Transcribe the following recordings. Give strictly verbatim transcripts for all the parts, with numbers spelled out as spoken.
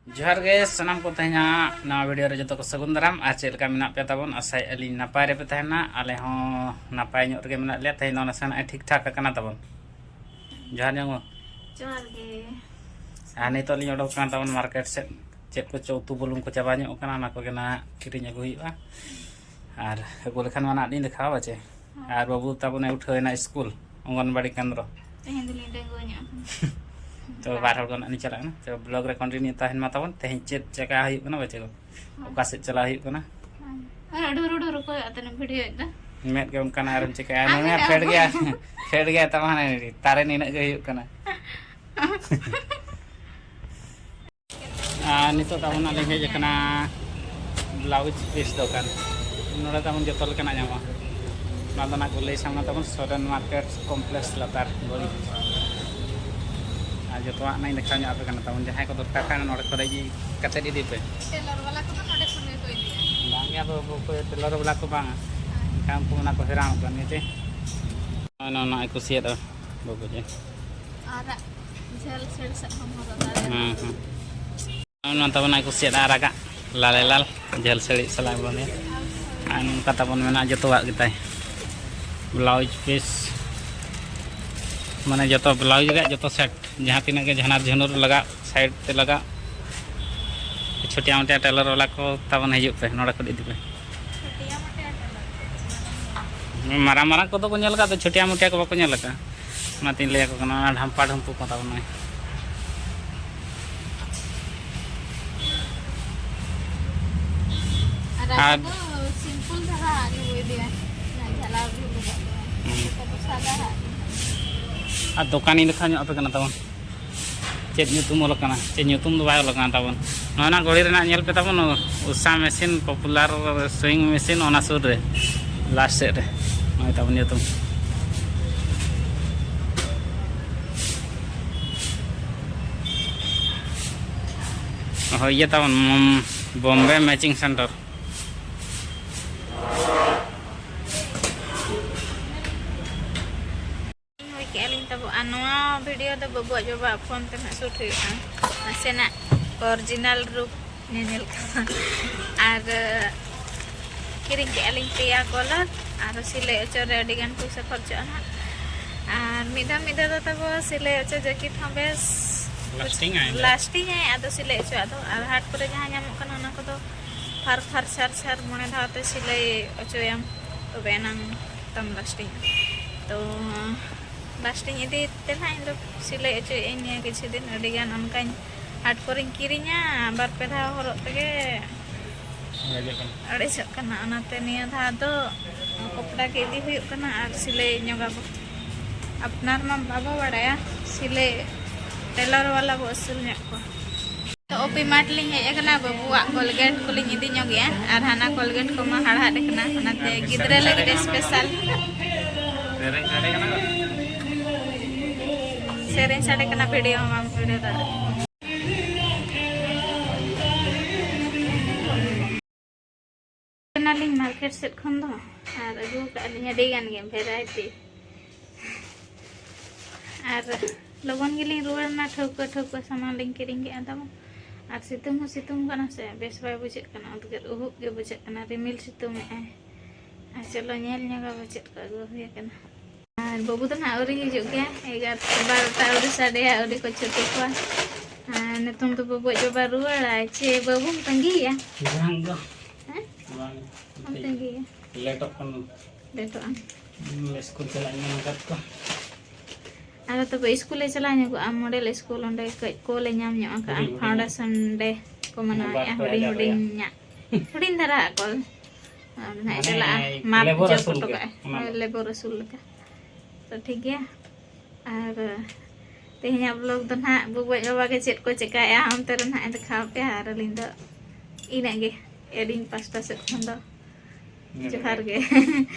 ᱡᱚᱦᱟᱨ ᱜᱮ ᱥᱟᱱᱟᱢ ᱠᱚ, ᱛᱮᱦᱮᱧᱟᱜ ᱱᱟᱣᱟ ᱵᱷᱤᱰᱤᱭᱳ ᱨᱮ ᱡᱚᱛᱚ ᱠᱚ ᱥᱟᱹᱜᱩᱱ ᱫᱟᱨᱟᱢ᱾ ᱟᱨ ᱪᱮᱫ ᱞᱮᱠᱟ ᱢᱮᱱᱟᱜ ᱯᱮᱭᱟ ᱛᱟᱵᱚᱱ? ᱟᱥᱟᱭᱮᱫᱼᱟ ᱞᱤᱧ ᱱᱟᱯᱟᱭ ᱨᱮᱯᱮ ᱛᱟᱦᱮᱱᱟ᱾ ᱟᱞᱮ ᱦᱚᱸ ᱱᱟᱯᱟᱭ ᱧᱚᱜ ᱨᱮᱜᱮ ᱢᱮᱱᱟᱜ ᱞᱮᱭᱟ᱾ ᱛᱮᱦᱮᱧ ᱫᱚ ᱱᱟᱥᱮᱱᱟᱜ ᱮ ᱴᱷᱤᱠ ᱴᱷᱟᱠ ᱟᱠᱟᱱᱟ ᱛᱟᱵᱚᱱ᱾ ᱡᱚᱦᱟᱨ ᱧᱚᱜ᱾ ᱡᱚᱦᱟᱨ ᱜᱮ᱾ ᱟᱨ ᱱᱤᱛᱚᱜ ᱞᱤᱧ ᱚᱰᱚᱠ ᱠᱟᱱ ᱛᱟᱵᱚᱱ ᱢᱟᱨᱠᱮᱴ ᱥᱮᱫ᱾ ᱪᱮᱫ ᱠᱚᱪᱚ ᱩᱛᱩ ᱵᱩᱞᱩᱝ ᱠᱚ ᱪᱟᱵᱟ ᱧᱚᱜ ᱠᱟᱱᱟ, ᱚᱱᱟ ᱠᱚᱜᱮ ᱱᱟᱦᱟᱜ ᱠᱤᱨᱤᱧ ᱟᱹᱜᱩ ᱦᱩᱭᱩᱜᱼᱟ᱾ ᱟᱨ ᱟᱹᱜᱩ ᱞᱮᱠᱷᱟᱱ ᱢᱟ ᱱᱟᱦᱟᱜ ᱞᱤᱧ ᱫᱮᱠᱷᱟᱣᱟ ᱪᱮ᱾ ᱟᱨ ᱵᱟᱹᱵᱩ ᱛᱟᱵᱚᱱᱮ ᱩᱴᱷᱟᱹᱣ ᱮᱱᱟ ᱥᱠᱩᱞ, ᱚᱝᱜᱚᱱᱵᱟᱲᱤ ᱠᱮᱱᱫᱨᱚ᱾ ᱛᱮᱦᱮᱧ ᱫᱚᱞᱤᱧ ᱰᱟᱺᱜᱩᱣᱟᱹ ᱧᱚᱜ ᱟᱠᱟᱱᱟ᱾ ᱛᱚ ᱵᱟᱨ ᱦᱚᱲ ᱜᱟᱱ ᱞᱤᱧ ᱪᱟᱞᱟᱜ ᱠᱟᱱᱟ᱾ ᱛᱚ ᱵᱞᱚᱜ ᱨᱮ ᱠᱚᱱᱴᱤᱱᱤᱭᱩ ᱛᱟᱦᱮᱱ ᱢᱟ ᱛᱟᱵᱚᱱ᱾ ᱛᱮᱦᱮᱧ ᱪᱮᱫ ᱪᱮᱠᱟ ᱦᱩᱭᱩᱜ ᱠᱟᱱᱟ ᱵᱟᱪᱮ ᱠᱚ? ᱦᱳᱭ᱾ ᱚᱠᱟ ᱥᱮᱫ ᱪᱟᱞᱟᱣ ᱦᱩᱭᱩᱜ ᱠᱟᱱᱟ? ᱦᱳᱭ᱾ ᱟᱨ ᱟᱹᱰᱩ ᱨᱩᱰᱩ ᱨᱩᱠᱚᱭᱚᱜ ᱛᱮᱱᱮᱢ ᱵᱷᱤᱰᱤᱭᱳᱭᱮᱫ ᱫᱚ᱾ ᱢᱮᱫ ᱜᱮ ᱚᱱᱠᱟᱱᱟᱜ ᱟᱨᱮᱢ ᱪᱤᱠᱟᱹᱭᱟ? ᱟᱢ ᱱᱩᱭ ᱢᱟ ᱜᱮ ᱯᱷᱮᱰ ᱜᱮᱭᱟ, ᱟᱵᱚ᱾ ᱯᱷᱮᱰ ᱜᱮᱭᱟ ᱛᱟᱢᱟ ᱦᱟᱱᱮ ᱛᱟᱨᱮᱱ ᱤᱱᱟᱹᱜ ᱜᱮ ᱦᱩᱭᱩᱜ ᱠᱟᱱᱟ᱾ ᱟᱨ ᱱᱤᱛᱚᱜ ᱛᱟᱵᱚᱱ ᱱᱟᱜ ᱞᱤᱧ ᱦᱮᱡ ᱟᱠᱟᱱᱟ ᱵᱞᱟᱣᱩᱡᱽ ᱯᱤᱥ ᱫᱚᱠᱟᱱ᱾ ᱱᱚᱰᱮ ᱛᱟᱵᱚᱱ ᱡᱚᱛᱚ ᱞᱮᱠᱟᱱᱟᱜ ᱧᱟᱢᱚᱜᱼᱟ᱾ ᱱᱚᱣᱟ ᱫᱚ ᱱᱟᱜ ᱠᱚ ᱞᱟᱹᱭ ᱥᱟᱢᱱᱟ ᱛᱟᱵᱚᱱ ᱥᱚᱨᱮᱱ ᱢᱟᱨᱠᱮᱴ ᱠᱚᱢᱯᱞᱮᱠᱥ ᱞᱟᱛᱟᱨ ᱜᱚᱞᱤ᱾ ᱟᱨ ᱡᱚᱛᱚᱣᱟᱜ ᱱᱟᱜ ᱤᱧ ᱫᱮᱠᱷᱟᱣ ᱧᱚᱜ ᱟᱯᱮ ᱠᱟᱱᱟ ᱛᱟᱵᱚᱱ᱾ ᱡᱟᱦᱟᱸᱭ ᱠᱚ ᱫᱚᱨᱠᱟᱨ ᱠᱷᱟᱱ ᱱᱚᱰᱮ ᱠᱷᱚᱱ ᱨᱮᱡᱤ ᱠᱟᱛᱮᱫ ᱤᱫᱤ ᱯᱮ᱾ ᱴᱮᱞᱟᱨ ᱵᱟᱞᱟ ᱠᱚᱫᱚ ᱱᱚᱰᱮ ᱠᱷᱚᱱ ᱜᱮᱠᱚ ᱤᱫᱤᱭᱟ᱾ ᱵᱟᱝ ᱜᱮ, ᱟᱫᱚ ᱚᱠᱚᱭ ᱴᱮᱞᱟᱨ ᱵᱟᱞᱟ ᱠᱚ ᱵᱟᱝᱟ᱾ ᱦᱳᱭ᱾ ᱮᱱᱠᱷᱟᱱ ᱩᱱᱠᱩ ᱚᱱᱟ ᱠᱚ ᱦᱮᱨᱟᱣ ᱠᱟᱱ ᱜᱮ ᱪᱮ᱾ ᱱᱚᱜᱼᱚᱭ ᱱᱚᱣᱟ ᱱᱚᱜᱼᱚᱭ ᱠᱩᱥᱤᱭᱟᱫᱟ ᱵᱟᱹᱵᱩ ᱡᱮ᱾ ᱟᱨᱟᱜ ᱡᱷᱟᱹᱞ ᱥᱟᱹᱲᱤ ᱥᱟᱜ ᱦᱚᱸᱢ ᱦᱚᱨᱚᱜ ᱫᱟᱲᱮᱭᱟᱜᱼᱟ᱾ ᱦᱮᱸ, ᱦᱮᱸ᱾ ᱱᱚᱣᱟ ᱛᱟᱵᱚᱱ ᱟᱡ ᱠᱩᱥᱤᱭᱟᱜ ᱟᱨᱟᱜᱟᱜ ᱞᱟᱞᱮ ᱞᱟᱞ ᱡᱷᱟᱹᱞ ᱥᱟᱹᱲᱤ ᱥᱟᱞᱟᱜ ᱵᱚᱱᱮ᱾ ᱟᱨ ᱱᱚᱝᱠᱟ ᱛᱟᱵᱚᱱ ᱢᱮᱱᱟᱜᱼᱟ ᱡᱚᱛᱚᱣᱟᱜ ᱜᱮᱛᱟᱭ᱾ ᱵᱞᱟᱣᱩᱡᱽ ᱯᱤᱥ, ᱢᱟᱱᱮ ᱡᱚᱛᱚ ᱵᱞᱟᱣᱩᱡᱽ ᱨᱮᱭᱟᱜ ᱡᱚᱛᱚ ᱥᱮᱴ, ᱡᱟᱦᱟᱸ ᱛᱤᱱᱟᱹᱜ ᱜᱮ ᱡᱷᱟᱱᱟᱨ ᱡᱷᱩᱱᱩᱨ ᱞᱟᱜᱟᱜ, ᱥᱟᱭᱤᱰ ᱛᱮ ᱞᱟᱜᱟᱜ, ᱪᱷᱳᱴᱤᱭᱟ ᱢᱳᱴᱤᱭᱟ ᱴᱮᱞᱟᱨ ᱵᱟᱞᱟ ᱠᱚ ᱛᱟᱵᱚᱱ ᱦᱤᱡᱩᱜ ᱯᱮ, ᱱᱚᱰᱮ ᱠᱷᱚᱱ ᱤᱫᱤ ᱯᱮ᱾ ᱢᱟᱨᱟᱝ ᱢᱟᱨᱟᱝ ᱠᱚᱫᱚ ᱠᱚ ᱧᱮᱞ ᱟᱠᱟᱫ, ᱫᱚ ᱪᱷᱳᱴᱤᱭᱟ ᱢᱳᱴᱤᱭᱟ ᱠᱚ ᱵᱟᱠᱚ ᱧᱮᱞ ᱟᱠᱟᱫ᱾ ᱚᱱᱟᱛᱤᱧ ᱞᱟᱹᱭ ᱟᱠᱚ ᱠᱟᱱᱟ, ᱚᱱᱟ ᱰᱷᱟᱢᱯᱟ ᱰᱷᱩᱢᱯᱩ ᱠᱚ ᱛᱟᱵᱚᱱ ᱱᱚᱜᱼᱚᱭ᱾ ᱟᱨ ᱟᱨ ᱟᱵᱚ ᱫᱚ ᱥᱤᱢᱯᱚᱞ ᱫᱷᱟᱨᱟ ᱟᱜ ᱜᱮᱵᱚ ᱤᱫᱤᱭᱟ, ᱚᱱᱟ ᱡᱷᱟᱞᱟᱣ ᱜᱮ ᱞᱟᱜᱟᱜ ᱫᱚ᱾ ᱦᱩᱸ᱾ ᱟᱵᱚ ᱫᱚ ᱥᱟᱫᱟ ᱟᱜ ᱜᱮ᱾ ᱟᱨ ᱫᱚᱠᱟᱱᱤᱧ ᱫᱮᱠᱷᱟᱣ ᱧᱚᱜ ᱟᱯᱮ ᱠᱟᱱᱟ ᱛᱟᱵᱚᱱ᱾ ᱪᱮᱫ ᱧᱩᱛᱩᱢ ᱚᱞ ᱟᱠᱟᱱᱟ? ᱪᱮᱫ ᱧᱩᱛᱩᱢ ᱫᱚ ᱵᱟᱭ ᱚᱞ ᱟᱠᱟᱱᱟ ᱛᱟᱵᱚᱱ᱾ ᱱᱚᱜᱼᱚ ᱱᱟ ᱜᱷᱚᱲᱤ ᱨᱮᱱᱟᱜ ᱧᱮᱞ ᱯᱮ ᱛᱟᱵᱚᱱ, Usha machine, popular swing machine, ᱚᱱᱟ ᱥᱩᱨ ᱨᱮ, ᱞᱟᱥᱴ ᱥᱮᱫ ᱨᱮ ᱱᱚᱜᱼᱚᱭ ᱛᱟᱵᱚᱱ ᱧᱩᱛᱩᱢ᱾ ᱦᱳᱭ, ᱤᱭᱟᱹ ᱛᱟᱵᱚᱱ, ᱢᱚᱢ-, ᱵᱚᱢᱵᱮ ᱢᱮᱪᱤᱝ ᱥᱮᱱᱴᱟᱨ᱾ ᱦᱩᱭ ᱠᱮᱜᱼᱟ ᱞᱤᱧ ᱛᱟᱵᱚ, ᱟᱨ ᱱᱚᱣᱟ ᱵᱷᱤᱰᱤᱭᱳ ᱫᱚ ᱵᱟᱹᱵᱩᱣᱟᱜ ᱵᱟᱵᱟᱣᱟᱜ ᱯᱷᱳᱱ ᱛᱮ ᱱᱟᱦᱟᱜ ᱥᱩᱴ ᱦᱩᱭᱩᱜᱼᱟ᱾ ᱱᱟᱥᱮᱱᱟᱜ ᱚᱨᱤᱡᱤᱱᱟᱞ ᱨᱩᱯ ᱧᱮᱧᱮᱞ ᱠᱟᱱᱟ᱾ ᱟᱨ ᱠᱤᱨᱤᱧ ᱠᱮᱜᱼᱟ ᱞᱤᱧ ᱯᱮᱭᱟ ᱠᱚᱞᱟᱨ᱾ ᱟᱨ ᱥᱤᱞᱟᱹᱭ ᱚᱪᱚ ᱨᱮ ᱟᱹᱰᱤ ᱜᱟᱱ ᱯᱚᱭᱥᱟ ᱠᱷᱚᱨᱪᱚᱜᱼᱟ ᱱᱟᱦᱟᱜ᱾ ᱟᱨ ᱢᱤᱫ ᱫᱷᱟᱣ ᱢᱤᱫ ᱫᱷᱟᱣ ᱫᱚ ᱛᱟᱵᱚ ᱥᱤᱞᱟᱹᱭ ᱚᱪᱚ ᱡᱟᱹᱠᱤᱴ ᱦᱚᱸ ᱵᱮᱥ ᱞᱟᱥᱴᱤᱝ ᱟᱭ᱾ ᱞᱟᱥᱴᱤᱝ ᱟᱭ᱾ ᱟᱫᱚ ᱥᱤᱞᱟᱹᱭ ᱚᱪᱚᱣᱟᱜ ᱫᱚ, ᱟᱨ ᱦᱟᱴ ᱠᱚᱨᱮ ᱡᱟᱦᱟᱸ ᱧᱟᱢᱚᱜ ᱠᱟᱱᱟ ᱚᱱᱟ ᱠᱚᱫᱚ ᱯᱷᱟᱨ ᱯᱷᱟᱨ ᱪᱷᱟᱨ ᱪᱷᱟᱨ ᱢᱚᱬᱮ ᱫᱷᱟᱣ ᱛᱮ ᱥᱤᱞᱟᱹᱭ ᱚᱪᱚᱭᱟᱢ, ᱛᱚᱵᱮ ᱮᱱᱟᱝ ᱛᱟᱢ ᱞᱟᱥᱴᱤᱝ᱾ ᱛᱚ ᱞᱟᱥᱴᱤᱝ ᱤᱫᱤ ᱛᱮ ᱱᱟᱦᱟᱜ ᱤᱧ ᱫᱚ ᱥᱤᱞᱟᱹᱭ ᱚᱪᱚᱭᱮᱫ ᱟᱹᱧ ᱱᱤᱭᱟᱹ ᱠᱤᱪᱷᱩ ᱫᱤᱱ᱾ ᱟᱹᱰᱤ ᱜᱟᱱ ᱚᱱᱠᱟᱧ ᱦᱟᱴ ᱠᱚᱨᱮᱧ ᱠᱤᱨᱤᱧᱟ, ᱵᱟᱨ ᱯᱮ ᱫᱷᱟᱣ ᱦᱚᱨᱚᱜ ᱛᱮᱜᱮ ᱚᱲᱮᱡᱚᱜ ᱠᱟᱱᱟ᱾ ᱚᱱᱟᱛᱮ ᱱᱤᱭᱟᱹ ᱫᱷᱟᱣ ᱫᱚ ᱠᱚᱯᱲᱟ ᱜᱮ ᱤᱫᱤ ᱦᱩᱭᱩᱜ ᱠᱟᱱᱟ ᱟᱨ ᱥᱤᱞᱟᱹᱭ ᱧᱚᱜᱟᱵᱚ᱾ ᱟᱯᱱᱟᱨ ᱢᱟ ᱵᱟᱵᱚ ᱵᱟᱲᱟᱭᱟ, ᱥᱤᱞᱟᱹᱭ ᱴᱮᱞᱟᱨ ᱵᱟᱞᱟ ᱵᱚ ᱟᱹᱥᱩᱞ ᱧᱚᱜ ᱠᱚᱣᱟ᱾ ᱛᱚ ᱚᱯᱤ ᱢᱟᱴ ᱞᱤᱧ ᱦᱮᱡ ᱟᱠᱟᱱᱟ, ᱵᱟᱹᱵᱩᱣᱟᱜ ᱠᱚᱞᱜᱮᱴ ᱠᱚᱞᱤᱧ ᱤᱫᱤ ᱧᱚᱜᱮᱜᱼᱟ, ᱟᱨ ᱦᱟᱱᱟ ᱠᱚᱞᱜᱮᱴ ᱠᱚᱢᱟ ᱦᱟᱲᱦᱟᱫ ᱟᱠᱟᱱᱟ, ᱚᱱᱟᱛᱮ ᱜᱤᱫᱽᱨᱟᱹ ᱞᱟᱹᱜᱤᱫ ᱥᱯᱮᱥᱟᱞ ᱥᱮᱨᱮᱧ ᱥᱟᱰᱮ ᱠᱟᱱᱟ, ᱵᱷᱤᱰᱤᱭᱳ ᱦᱚᱸ ᱵᱟᱢ ᱵᱷᱤᱰᱤᱭᱳ ᱫᱟᱲᱮᱭᱟᱜᱼᱟ᱾ ᱮᱱᱟᱞᱤᱧ ᱢᱟᱨᱠᱮᱴ ᱥᱮᱫ ᱠᱷᱚᱱ ᱫᱚ, ᱟᱨ ᱟᱹᱜᱩ ᱟᱠᱟᱫ ᱞᱤᱧ ᱟᱹᱰᱤ ᱜᱟᱱ ᱜᱮ ᱵᱷᱮᱨᱟᱭᱴᱤ᱾ ᱟᱨ ᱞᱚᱜᱚᱱ ᱜᱮᱞᱤᱧ ᱨᱩᱣᱟᱹᱲ ᱮᱱᱟ, ᱴᱷᱟᱹᱣᱠᱟᱹ ᱴᱷᱟᱹᱣᱠᱟᱹ ᱥᱟᱢᱟᱱ ᱞᱤᱧ ᱠᱤᱨᱤᱧ ᱠᱮᱫᱼᱟ ᱛᱟᱵᱚ᱾ ᱟᱨ ᱥᱤᱛᱩᱝ ᱦᱚᱸ ᱥᱤᱛᱩᱝ ᱠᱟᱱᱟ ᱥᱮ, ᱵᱮᱥ ᱵᱟᱭ ᱵᱩᱡᱷᱟᱹᱜ ᱠᱟᱱᱟ, ᱩᱫᱽᱜᱟᱹᱨ ᱩᱦᱩᱵ ᱜᱮ ᱵᱩᱡᱷᱟᱹᱜ ᱠᱟᱱᱟ, ᱨᱤᱢᱤᱞ ᱥᱤᱛᱩᱝ ᱮᱫᱼᱟᱭ᱾ ᱟᱨ ᱪᱚᱞᱚ ᱧᱮᱞ ᱧᱚᱜᱟᱵᱚ ᱪᱮᱫ ᱠᱚ ᱟᱹᱜᱩ ᱦᱩᱭ ᱟᱠᱟᱱᱟ᱾ ᱟᱨ ᱵᱟᱹᱵᱩ ᱫᱚ ᱱᱟᱦᱟᱜ ᱟᱹᱣᱨᱤ ᱦᱤᱡᱩᱜ ᱜᱮᱭᱟ, ᱮᱜᱟᱨᱚᱴᱟ ᱵᱟᱨᱚᱴᱟ ᱟᱹᱣᱨᱤ ᱥᱟᱰᱮᱭᱟ, ᱟᱹᱣᱨᱤ ᱠᱚ ᱪᱷᱩᱴᱤ ᱠᱚᱣᱟ᱾ ᱟᱨ ᱱᱤᱛᱚᱝ ᱫᱚ ᱵᱟᱹᱵᱩ ᱟᱡ ᱵᱟᱵᱟ ᱨᱩᱣᱟᱹᱲᱟᱭ, ᱪᱮ ᱵᱟᱹᱵᱩᱢ ᱛᱟᱺᱜᱤᱭᱮᱭᱟ? ᱵᱟᱝ ᱫᱚ᱾ ᱦᱮᱸ? ᱵᱟᱝ᱾ ᱵᱟᱢ ᱛᱟᱺᱜᱤᱭᱮᱭᱟ? ᱞᱮᱴᱚᱜ ᱠᱟᱱᱟ᱾ ᱞᱮᱴᱚᱜ ᱟᱢ᱾ ᱦᱩᱸ, ᱥᱠᱩᱞ ᱪᱟᱞᱟᱜ ᱤᱧ ᱢᱮᱱ ᱟᱠᱟᱫ ᱠᱚᱣᱟ᱾ ᱟᱫᱚ ᱛᱚᱵᱮ ᱥᱠᱩᱞᱮ ᱪᱟᱞᱟᱣ ᱧᱚᱜᱚᱜᱼᱟ, ᱢᱚᱰᱮᱞ ᱥᱠᱩᱞ, ᱚᱸᱰᱮ ᱠᱟᱹᱡ ᱠᱚᱞᱮ ᱧᱟᱢ ᱧᱚᱜ ᱟᱠᱟᱫᱼᱟ᱾ ᱦᱩᱰᱤᱧ ᱦᱩᱰᱤᱧ᱾ ᱯᱷᱟᱣᱩᱱᱰᱮᱥᱚᱱ ᱰᱮ ᱠᱚ ᱢᱟᱱᱟᱣᱮᱫᱼᱟ, ᱵᱟᱨ ᱯᱮ ᱦᱩᱰᱤᱧ ᱦᱟᱡᱟᱨ ᱨᱮᱭᱟᱜ᱾ ᱦᱩᱰᱤᱧ ᱧᱟᱜ᱾ ᱦᱩᱰᱤᱧ ᱫᱷᱟᱨᱟ ᱟᱜ ᱠᱚᱞ᱾ ᱟᱨ ᱱᱟᱦᱟᱜ ᱢᱟᱱᱮ ᱪᱟᱞᱟᱜᱼᱟ, ᱢᱟᱯ ᱞᱮᱵᱚᱨ ᱡᱚᱜ ᱟᱹᱥᱩᱞ ᱦᱚᱴᱚ ᱞᱮᱠᱟ, ᱠᱟᱜᱼᱟᱭ᱾ ᱚᱱᱟ ᱦᱳᱭ, ᱫᱚ᱾ ᱞᱮᱵᱚᱨ ᱟᱹᱥᱩᱞ ᱞᱮᱠᱟ᱾ ᱛᱚ ᱴᱷᱤᱠ ᱜᱮᱭᱟ᱾ ᱟᱨ ᱛᱮᱦᱮᱧᱟᱜ ᱵᱞᱚᱜ ᱫᱚ ᱱᱟᱦᱟᱜ ᱵᱟᱹᱵᱩ ᱟᱡ ᱵᱟᱵᱟ ᱜᱮ ᱪᱮᱫ ᱠᱚ ᱪᱮᱠᱟᱭᱮᱫᱼᱟ, ᱚᱱᱛᱮ ᱨᱮ ᱱᱟᱦᱟᱜ ᱮ ᱫᱮᱠᱷᱟᱣ ᱟᱯᱮᱭᱟ᱾ ᱟᱨ ᱟᱹᱞᱤᱧ ᱫᱚ ᱤᱱᱟᱹᱜ ᱜᱮ, ᱟᱹᱞᱤᱧ ᱯᱟᱥᱴᱟ ᱥᱮᱫ ᱠᱷᱚᱱ ᱫᱚ ᱡᱚᱦᱟᱨ ᱜᱮ᱾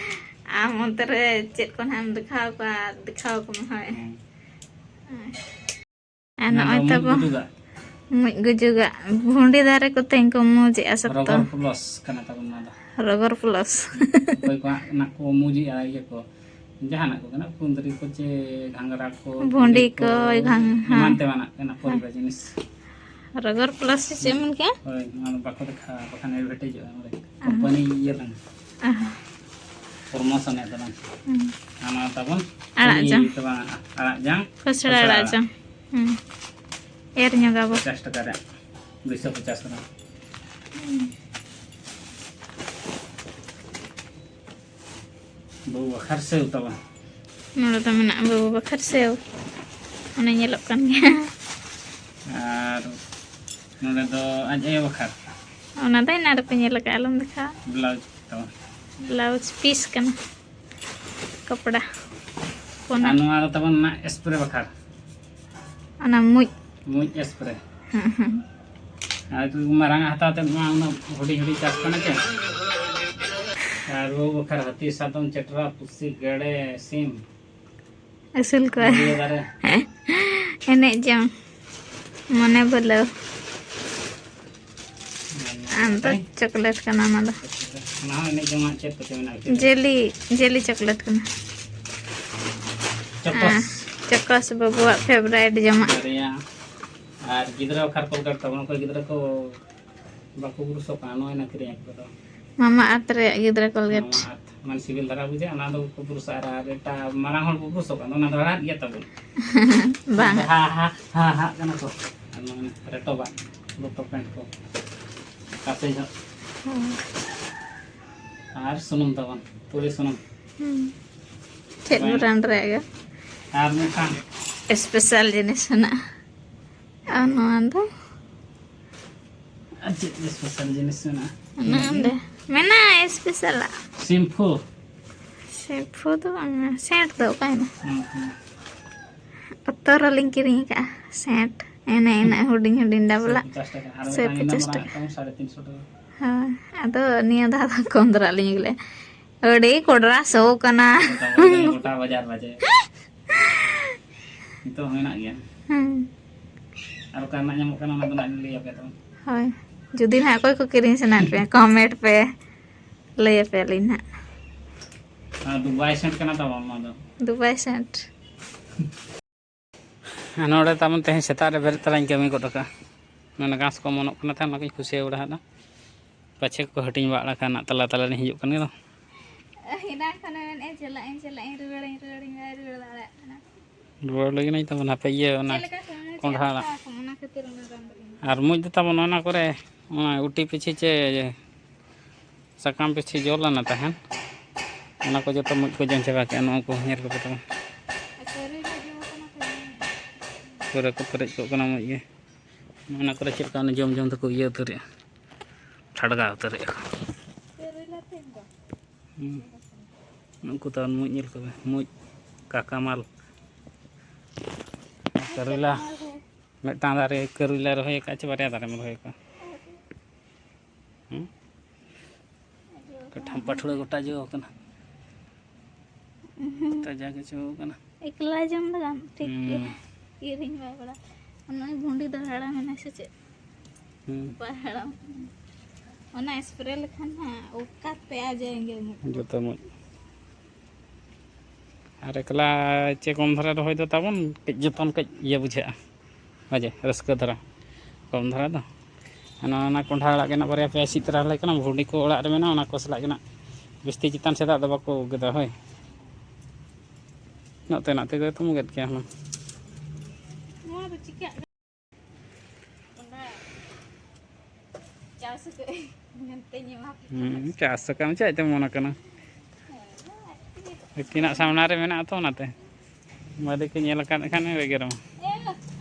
ᱟᱢ ᱚᱱᱛᱮ ᱨᱮ ᱪᱮᱫ ᱠᱚ ᱱᱟᱦᱟᱜ ᱮᱢ ᱫᱮᱠᱷᱟᱣ ᱠᱚᱣᱟ, ᱫᱮᱠᱷᱟᱣ ᱠᱚᱢᱮ, ᱦᱳᱭ᱾ ᱦᱮᱸ᱾ ᱦᱳᱭ᱾ ᱟᱨ ᱱᱚᱣᱟ ᱱᱚᱜᱼᱚᱭ ᱫᱚ ᱢᱩᱡ ᱛᱟᱵᱚ ᱜᱩᱡᱩᱜᱟᱜ᱾ ᱢᱩᱡ ᱜᱩᱡᱩᱜᱟᱜ, ᱵᱷᱩᱸᱰᱤ ᱫᱟᱨᱮ ᱠᱚᱛᱮ ᱠᱚ ᱢᱩᱡᱮᱜᱼᱟ ᱥᱚᱠᱛᱚ᱾ ᱨᱚᱜᱚᱨ ᱯᱞᱚᱥ ᱠᱟᱱᱟ ᱛᱟᱵᱚᱱ ᱱᱚᱣᱟ ᱫᱚ᱾ ᱨᱚᱜᱚᱨ ᱯᱞᱚᱥ᱾ ᱚᱠᱚᱭ ᱠᱚᱣᱟᱜ ᱚᱱᱟ ᱠᱚ ᱢᱩᱡᱮᱜᱼᱟ, ᱤᱭᱟᱹ ᱠᱚ, ᱡᱟᱦᱟᱱᱟᱜ ᱠᱚ ᱠᱟᱱᱟ, ᱠᱩᱸᱫᱽᱨᱤ ᱠᱚ ᱪᱮ ᱜᱷᱟᱝᱨᱟ ᱠᱚ, ᱵᱷᱩᱸᱰᱤ ᱵᱷᱩᱸᱰᱤ ᱠᱚ, ᱠᱚ, ᱜᱷᱟᱝ-, ᱮᱢᱟᱱ ᱦᱮᱸ᱾ ᱛᱮᱢᱟᱱᱟᱜ ᱠᱟᱱᱟ, ᱯᱚᱨᱤᱵᱟ ᱡᱤᱱᱤᱥ᱾ ᱨᱚᱜᱚᱨ ᱯᱞᱟᱥ ᱥᱮ ᱪᱮᱫ ᱮᱢ ᱢᱮᱱ ᱠᱮᱜᱼᱟ? ᱦᱳᱭ, ᱱᱚᱣᱟ ᱫᱚ ᱵᱟᱠᱚ ᱫᱮᱠᱷᱟᱣᱟ, ᱵᱟᱠᱷᱟᱱ ᱮᱰᱵᱷᱮᱴᱟᱡᱚᱜᱼᱟ ᱱᱚᱰᱮ᱾ ᱟᱦᱟ᱾ ᱠᱳᱢᱯᱟᱱᱤ ᱤᱭᱟᱹ ᱞᱟᱝ ᱟᱦᱟ᱾ ᱯᱨᱚᱢᱳᱥᱚᱱ ᱮᱫ ᱫᱚ ᱞᱟᱝ᱾ ᱦᱩᱸ᱾ ᱟᱨ ᱱᱚᱣᱟ ᱛᱟᱵᱚᱱ ᱟᱲᱟᱜ ᱡᱟᱝ᱾ ᱤᱭᱟᱹ ᱫᱚ ᱵᱟᱝ, ᱟᱲᱟᱜ ᱡᱟᱝ᱾ ᱠᱷᱚᱥᱲᱟ ᱠᱷᱚᱥᱲᱟ ᱟᱲᱟᱜ ᱟᱲᱟᱜ᱾ ᱡᱟᱝ᱾ ᱦᱩᱸ᱾ ᱮᱨ ᱧᱚᱜᱟᱵᱚ᱾ ᱯᱚᱪᱟᱥ ᱴᱟᱠᱟ ᱨᱮᱭᱟᱜ, ᱫᱩᱭᱥᱚ ᱯᱚᱪᱟᱥ ᱜᱨᱟᱢ᱾ ᱦᱩᱸ᱾ ᱵᱟᱹᱵᱩ ᱵᱟᱠᱷᱟᱨ ᱥᱮᱣ ᱛᱟᱵᱚᱱ᱾ ᱱᱚᱰᱮ ᱫᱚ ᱢᱮᱱᱟᱜᱼᱟ ᱵᱟᱹᱵᱩ ᱵᱟᱠᱷᱟᱨ ᱥᱮᱣ᱾ ᱚᱱᱮ ᱧᱮᱞᱚᱜ ᱠᱟᱱ ᱜᱮᱭᱟ᱾ ᱟᱨ ᱱᱚᱰᱮ ᱫᱚ ᱟᱡ ᱟᱭᱳ ᱵᱟᱠᱷᱟᱨ᱾ ᱚᱱᱟ ᱫᱚ ᱮᱱᱟᱱ ᱨᱮᱯᱮ ᱧᱮᱞ ᱟᱠᱟᱫᱼᱟ, ᱟᱞᱚᱢ ᱫᱮᱠᱷᱟᱣᱟ᱾ ᱵᱞᱟᱣᱩᱡᱽ ᱛᱟᱵᱚᱱ᱾ ᱵᱞᱟᱣᱩᱡᱽ ᱯᱤᱥ ᱠᱟᱱᱟ᱾ ᱠᱟᱯᱲᱟ᱾ ᱯᱚᱱᱟ᱾ ᱟᱨ ᱱᱚᱣᱟ ᱫᱚ ᱛᱟᱵᱚᱱ ᱱᱟᱜ ᱥᱯᱨᱮ ᱵᱟᱠᱷᱟᱨ᱾ ᱚᱱᱟ ᱢᱩᱡ᱾ ᱢᱩᱡ ᱥᱯᱨᱮ᱾ ᱦᱮᱸ, ᱦᱮᱸ᱾ ᱟᱨ ᱢᱟᱨᱟᱝ ᱟᱜ ᱦᱟᱛᱟᱣ ᱛᱮ ᱢᱟ ᱩᱱᱟᱹᱜ ᱦᱩᱰᱤᱧ ᱦᱩᱰᱤᱧ ᱪᱟᱥ ᱠᱟᱱᱟ ᱪᱮ᱾ ᱟᱨ ᱵᱟᱹᱵᱩ ᱵᱟᱠᱷᱟᱨ ᱦᱟᱹᱛᱤ, ᱥᱟᱫᱚᱢ, ᱪᱮᱴᱨᱟ, ᱯᱩᱥᱤ, ᱜᱮᱰᱮ, ᱥᱤᱢ᱾ ᱟᱹᱥᱩᱞ ᱠᱚᱣᱟ᱾ ᱱᱚᱰᱤᱭᱟᱹ ᱫᱟᱨᱮ᱾ ᱮᱱᱮᱡ ᱡᱚᱝ᱾ ᱢᱚᱱᱮ ᱵᱷᱩᱞᱟᱹᱣ᱾ ᱟᱢ ᱫᱚ ᱦᱮᱸ᱾ ᱪᱚᱠᱞᱮᱴ ᱠᱟᱱᱟ ᱚᱱᱟ ᱫᱚ᱾ ᱚᱱᱟ ᱦᱚᱸ ᱮᱱᱮᱡ ᱡᱚᱝᱟᱜ ᱪᱮᱫ ᱠᱚᱪᱚ ᱢᱮᱱᱟᱜᱼᱟ ᱵᱷᱤᱛᱤᱨ ᱨᱮ? ᱡᱮᱞᱤ, ᱡᱮᱞᱤ ᱪᱚᱠᱞᱮᱴ ᱠᱟᱱᱟ᱾ ᱪᱚᱠᱚᱥ᱾ ᱦᱮᱸ, ᱪᱚᱠᱚᱥ ᱵᱟᱹᱵᱩᱣᱟᱜ favourite ᱡᱚᱢᱟᱜ᱾ ᱵᱟᱨᱭᱟ᱾ ᱟᱨ ᱜᱤᱫᱽᱨᱟᱹ ᱵᱟᱠᱷᱟᱨ ᱠᱚᱞᱜᱮᱴ ᱛᱟᱵᱚᱱ, ᱚᱠᱚᱭ ᱜᱤᱫᱽᱨᱟᱹ ᱠᱚ ᱵᱟᱠᱚ ᱵᱩᱨᱩᱥᱚᱜ ᱠᱟᱱᱟ, ᱱᱚᱜᱼᱚᱭ ᱱᱟ ᱠᱤᱨᱤᱧ ᱟᱠᱚ ᱫᱚ᱾ ᱢᱟᱢᱟ ᱟᱨᱛᱷ ᱨᱮᱭᱟᱜ ᱜᱤᱫᱽᱨᱟᱹ ᱠᱚᱞᱜᱮᱴ᱾ ᱢᱟᱢᱟ ᱟᱨᱛᱷ, ᱢᱟᱱᱮ ᱥᱤᱵᱤᱞ ᱫᱷᱟᱨᱟ ᱵᱩᱡᱷᱟᱹᱜᱼᱟ, ᱚᱱᱟ ᱫᱚ ᱵᱟᱠᱚ ᱵᱩᱨᱩᱥᱚᱜᱼᱟ᱾ ᱟᱨ, ᱟᱨ ᱮᱴᱟᱜ ᱢᱟᱨᱟᱝ ᱦᱚᱲ ᱠᱚ ᱵᱩᱨᱩᱥᱚᱜ ᱠᱟᱱᱟ, ᱚᱱᱟ ᱫᱚ ᱦᱟᱲᱦᱟᱫ ᱜᱮᱭᱟ ᱛᱟᱵᱚᱱ᱾ ᱵᱟᱝ᱾ ᱦᱟ, ᱦᱟ, ᱦᱟ, ᱦᱟ, ᱠᱟᱱᱟ ᱠᱚ᱾ ᱟᱨ ᱱᱚᱜᱼᱚᱭ ᱨᱮᱴᱚᱵᱟᱜ ᱫᱚᱛᱚ ᱯᱮᱱᱴ ᱠᱚ᱾ ᱠᱟᱥᱮ ᱧᱚᱜ᱾ ᱦᱩᱸ᱾ ᱟᱨ ᱥᱩᱱᱩᱢ ᱛᱟᱵᱚᱱ, ᱛᱩᱲᱤ ᱥᱩᱱᱩᱢ᱾ ᱦᱩᱸ᱾ ᱪᱮᱫ ᱵᱟᱝ᱾ Brand ᱨᱮᱭᱟᱜ ᱜᱮ? ᱟᱨ ᱢᱤᱫᱴᱟᱝ᱾ Special ᱡᱤᱱᱤᱥ ᱦᱮᱱᱟᱜᱼᱟ᱾ ᱟᱨ ᱱᱚᱣᱟ ᱫᱚ? ᱟᱨ ᱪᱮᱫ special ᱡᱤᱱᱤᱥ ᱢᱮᱱᱟᱜᱼᱟ? ᱚᱱᱟ ᱚᱸᱰᱮ᱾ ᱢᱮᱱᱟᱜᱼᱟ special ᱟᱜ᱾ ᱥᱮᱢᱯᱷᱩ᱾ ᱥᱮᱢᱯᱷᱩ ᱫᱚ ᱵᱟᱝᱟ, ᱥᱮᱱᱴ ᱫᱚ ᱚᱠᱟᱭᱮᱱᱟ? ᱦᱩᱸ, ᱦᱩᱸ᱾ ᱚᱛᱚᱨ ᱨᱮᱞᱤᱧ ᱠᱤᱨᱤᱧ ᱟᱠᱟᱫᱼᱟ ᱥᱮᱱᱴ᱾ ᱮᱱᱮ, ᱮᱱᱮ, ᱦᱩᱰᱤᱧ ᱦᱩᱰᱤᱧ ᱰᱟᱵᱞᱟ᱾ ᱥᱚᱭ ᱯᱚᱪᱟᱥ ᱴᱟᱠᱟ᱾ ᱟᱨ ᱥᱚᱭ ᱢᱤᱫᱴᱟᱝ ᱤᱱᱟᱹ ᱯᱚᱪᱟᱥ ᱢᱟᱨᱟᱝ ᱴᱟᱠᱟ᱾ ᱟᱜ ᱛᱟᱵᱚᱱ ᱥᱟᱲᱮ ᱛᱤᱱ ᱥᱚ ᱴᱟᱠᱟ᱾ ᱦᱳᱭ, ᱟᱫᱚ ᱱᱤᱭᱟᱹ ᱫᱷᱟᱣ ᱫᱚ ᱠᱚᱢ ᱫᱷᱟᱨᱟ ᱞᱤᱧ ᱟᱹᱜᱩ ᱞᱮᱫᱼᱟ᱾ ᱟᱹᱰᱤ ᱠᱚᱰᱨᱟ ᱥᱚ ᱠᱟᱱᱟ᱾ ᱜᱚᱴᱟ ᱵᱟᱡᱟᱨ ᱵᱟᱡᱮ᱾ ᱱᱤᱛᱚᱜ ᱦᱚᱸ ᱢᱮᱱᱟᱜ ᱜᱮᱭᱟ᱾ ᱦᱩᱸ᱾ ᱟᱨ ᱚᱠᱟ ᱨᱮᱱᱟᱜ ᱧᱟᱢᱚᱜ ᱠᱟᱱᱟ, ᱚᱱᱟ ᱫᱚ ᱱᱟᱜ ᱞᱤᱧ ᱞᱟᱹᱭ ᱟᱯᱮᱭᱟ ᱛᱚ᱾ ᱦᱳᱭ᱾ ᱡᱩᱫᱤ ᱱᱟᱦᱟᱜ ᱚᱠᱚᱭ ᱠᱚ ᱠᱤᱨᱤᱧ ᱥᱟᱱᱟᱭᱮᱫ ᱯᱮᱭᱟ, comment ᱯᱮ, ᱞᱟᱹᱭ ᱟᱯᱮᱭᱟᱞᱤᱧ ᱱᱟᱦᱟᱜ᱾ ᱟᱨ ᱫᱩᱵᱟᱭ ᱥᱮᱱᱴ ᱠᱟᱱᱟ ᱛᱟᱵᱚᱱ ᱱᱚᱣᱟ ᱫᱚ᱾ Dubai scent. ᱱᱚᱰᱮ ᱛᱟᱵᱚᱱ ᱛᱮᱦᱮᱧ ᱥᱮᱛᱟᱜ ᱨᱮ ᱵᱮᱨᱮᱫ ᱛᱚᱨᱟᱧ ᱠᱟᱹᱢᱤ ᱜᱚᱫ ᱟᱠᱟᱫᱼᱟ᱾ ᱚᱱᱟ ᱜᱷᱟᱥ ᱠᱚ ᱚᱢᱚᱱᱚᱜ ᱠᱟᱱᱟ ᱛᱟᱦᱮᱸᱫ, ᱚᱱᱟ ᱠᱚᱧ ᱠᱷᱩᱥᱭᱟᱹᱣ ᱵᱟᱲᱟ ᱦᱟᱫᱼᱟ᱾ ᱯᱟᱪᱷᱮ ᱠᱚ ᱦᱟᱹᱴᱤᱧ ᱵᱟᱲᱟ ᱠᱷᱟᱱ ᱱᱟᱜ ᱛᱟᱞᱟ ᱛᱟᱞᱟ ᱨᱤᱧ ᱦᱤᱡᱩᱜ ᱠᱟᱱ ᱜᱮᱫᱚ᱾ ᱮᱱᱟᱝ ᱠᱷᱚᱱᱮ ᱢᱮᱱᱮᱫᱼᱟ, "ᱪᱟᱞᱟᱜ ᱟᱹᱧ, ᱪᱟᱞᱟᱜ ᱟᱹᱧ, ᱨᱩᱣᱟᱹᱲᱟᱹᱧ, ᱨᱩᱣᱟᱹᱲᱟᱹᱧ", ᱵᱟᱭ ᱨᱩᱣᱟᱹᱲ ᱫᱟᱲᱮᱭᱟᱜ ᱠᱟᱱᱟ᱾ ᱨᱩᱣᱟᱹᱲ ᱞᱟᱹᱜᱤᱫ ᱤᱧ ᱛᱟᱵᱚᱱ, ᱦᱟᱯᱮ ᱤᱭᱟᱹ ᱚᱱᱟ ᱪᱮᱫ ᱞᱮᱠᱟ ᱠᱚ ᱢᱮᱱᱟ, ᱪᱮᱫ ᱠᱚᱸᱰᱷᱟ ᱟᱲᱟᱜ᱾ ᱦᱟᱛᱟᱣ ᱟᱠᱚ, ᱚᱱᱟ ᱠᱷᱟᱹᱛᱤᱨ ᱚᱱᱟ ᱨᱟᱱ ᱫᱚ ᱵᱟᱹᱧ ᱟᱨ ᱢᱩᱡ ᱫᱚ ᱛᱟᱵᱚᱱ ᱚᱱᱟ ᱠᱚᱨᱮ, ᱚᱱᱟ ᱩᱴᱤ ᱯᱤᱪᱷᱤ ᱪᱮ ᱥᱟᱠᱟᱢ ᱯᱤᱪᱷᱤ ᱡᱚ ᱞᱮᱱᱟ ᱛᱟᱦᱮᱸᱱ, ᱚᱱᱟ ᱠᱚ ᱡᱚᱛᱚ ᱢᱩᱡ ᱠᱚ ᱡᱚᱢ ᱪᱟᱵᱟ ᱠᱮᱜᱼᱟ᱾ ᱱᱚᱣᱟ ᱠᱚ ᱧᱮᱞ ᱠᱚᱯᱮ ᱛᱟᱵᱚᱱ, ᱟᱨ ᱠᱟᱹᱨᱤ ᱫᱚ ᱡᱚ ᱠᱟᱱᱟ ᱛᱚ᱾ ᱯᱩᱨᱟᱹ ᱠᱚ ᱯᱮᱨᱮᱡ ᱠᱚᱜ ᱠᱟᱱᱟ ᱢᱩᱡ ᱜᱮ᱾ ᱚᱱᱟ ᱠᱚᱨᱮ ᱪᱮᱫ ᱞᱮᱠᱟ ᱚᱱᱟ ᱡᱚᱢ ᱡᱚᱢ ᱛᱮᱠᱚ ᱤᱭᱟᱹ ᱩᱛᱟᱹᱨᱮᱜᱼᱟ, ᱴᱷᱟᱰᱜᱟ ᱩᱛᱟᱹᱨᱮᱜᱼᱟ ᱠᱚ᱾ ᱠᱟᱹᱨᱤ ᱞᱟᱹᱴᱷᱤ ᱫᱚ᱾ ᱦᱩᱸ᱾ ᱩᱱᱠᱩ ᱛᱟᱵᱚᱱ ᱢᱩᱡ ᱧᱮᱞ ᱠᱚᱢᱮ, ᱢᱩᱡ, ᱠᱟᱠᱟᱢᱟᱞ, ᱠᱟᱨᱮᱞᱟ᱾ ᱢᱤᱫᱴᱟᱝ ᱫᱟᱨᱮ ᱠᱟᱨᱮᱞᱟ ᱨᱚᱦᱚᱭ ᱟᱠᱟᱫ ᱪᱮ ᱵᱟᱨᱭᱟ ᱫᱟᱨᱮᱢ ᱨᱚᱦᱚᱭ ᱟᱠᱟᱫ? ᱦᱩᱸ? ᱠᱟᱴᱷᱟᱢ ᱯᱟᱹᱴᱷᱩᱲᱟᱹ ᱜᱚᱴᱟ ᱡᱚ ᱟᱠᱟᱱᱟ᱾ ᱛᱟᱡᱟ ᱜᱮ ᱡᱚ ᱟᱠᱟᱱᱟ᱾ ᱮᱠᱞᱟ ᱡᱚᱢ ᱫᱚ ᱜᱟᱱ ᱴᱷᱤᱠ ᱜᱮᱭᱟ᱾ ᱦᱩᱸ᱾ ᱠᱤᱨᱤᱧ ᱵᱟᱭ ᱯᱟᱲᱟᱜ᱾ ᱱᱚᱜᱼᱚᱭ ᱵᱷᱩᱸᱰᱤ ᱫᱚ ᱦᱟᱲᱟᱢ ᱮᱱᱟ ᱥᱮ ᱪᱮᱫ? ᱦᱩᱸ᱾ ᱵᱟᱭ ᱦᱟᱲᱟᱢ ᱠᱟᱱᱟ᱾ ᱚᱱᱟ ᱥᱯᱨᱮ ᱞᱮᱠᱷᱟᱱ ᱦᱟᱸᱜ ᱚᱠᱟᱛᱮ ᱟᱡ ᱡᱟᱭᱜᱟ ᱧᱚᱜ᱾ ᱡᱚᱛᱚ ᱢᱚᱡᱽ᱾ ᱟᱨ ᱮᱠᱞᱟ ᱪᱮ ᱠᱚᱢ ᱫᱷᱟᱨᱟ ᱨᱚᱦᱚᱭ ᱫᱚ ᱛᱟᱵᱚᱱ ᱠᱟᱹᱡ ᱡᱚᱛᱚᱱ ᱠᱟᱹᱡ ᱤᱭᱟᱹ ᱵᱩᱡᱷᱟᱹᱜᱼᱟ᱾ ᱵᱟᱡᱮ ᱨᱟᱹᱥᱠᱟᱹ ᱫᱷᱟᱨᱟ, ᱠᱚᱢ ᱫᱷᱟᱨᱟ ᱫᱚ᱾ ᱚᱱᱟ, ᱚᱱᱟ ᱠᱚᱸᱰᱷᱟ ᱟᱲᱟᱜ ᱜᱮ ᱱᱟᱜ ᱵᱟᱨᱭᱟ ᱯᱮᱭᱟ ᱥᱤᱫ ᱛᱚᱨᱟ ᱞᱮ ᱠᱟᱱᱟ, ᱵᱷᱩᱸᱰᱤ ᱠᱚ ᱚᱲᱟᱜ ᱨᱮ ᱢᱮᱱᱟᱜᱼᱟ, ᱚᱱᱟ ᱠᱚ ᱥᱟᱞᱟᱜ ᱜᱮ ᱱᱟᱜ ᱵᱤᱥᱛᱤ ᱪᱮᱛᱟᱱ ᱥᱮᱫᱟᱜ ᱫᱚ ᱵᱟᱠᱚ ᱜᱮᱫᱟ, ᱦᱳᱭ᱾ ᱱᱚᱛᱮ ᱱᱟᱜ ᱛᱮᱜᱮ ᱛᱚᱢ ᱜᱮᱫ ᱠᱮᱭᱟ ᱦᱩᱱᱟᱹᱝ᱾ ᱱᱚᱣᱟ ᱫᱚ ᱪᱤᱠᱟᱹᱜ ᱠᱟᱱᱟ? ᱚᱱᱟ ᱪᱟᱥ ᱟᱠᱟᱫ ᱟᱹᱧ ᱢᱮᱱᱛᱮᱧ ᱮᱢᱟ ᱯᱮ ᱠᱟᱱᱟ᱾ ᱦᱩᱸ, ᱪᱟᱥ ᱟᱠᱟᱫ ᱟᱢ ᱪᱮᱫ ᱛᱮᱢ ᱢᱚᱱ ᱟᱠᱟᱱᱟ? ᱦᱮᱸ, ᱟᱡ ᱛᱮᱜᱮ ᱛᱚ᱾ ᱟᱹᱠᱤᱱᱟᱜ ᱥᱟᱢᱱᱟ ᱨᱮ ᱢᱮᱱᱟᱜᱼᱟ ᱛᱚ, ᱚᱱᱟᱛᱮ᱾ ᱢᱟᱹᱞᱤᱠ ᱮ ᱧᱮᱞ ᱟᱠᱟᱫ ᱠᱷᱟᱱ ᱮ ᱮᱜᱮᱨ ᱟᱢᱟ᱾ ᱮ,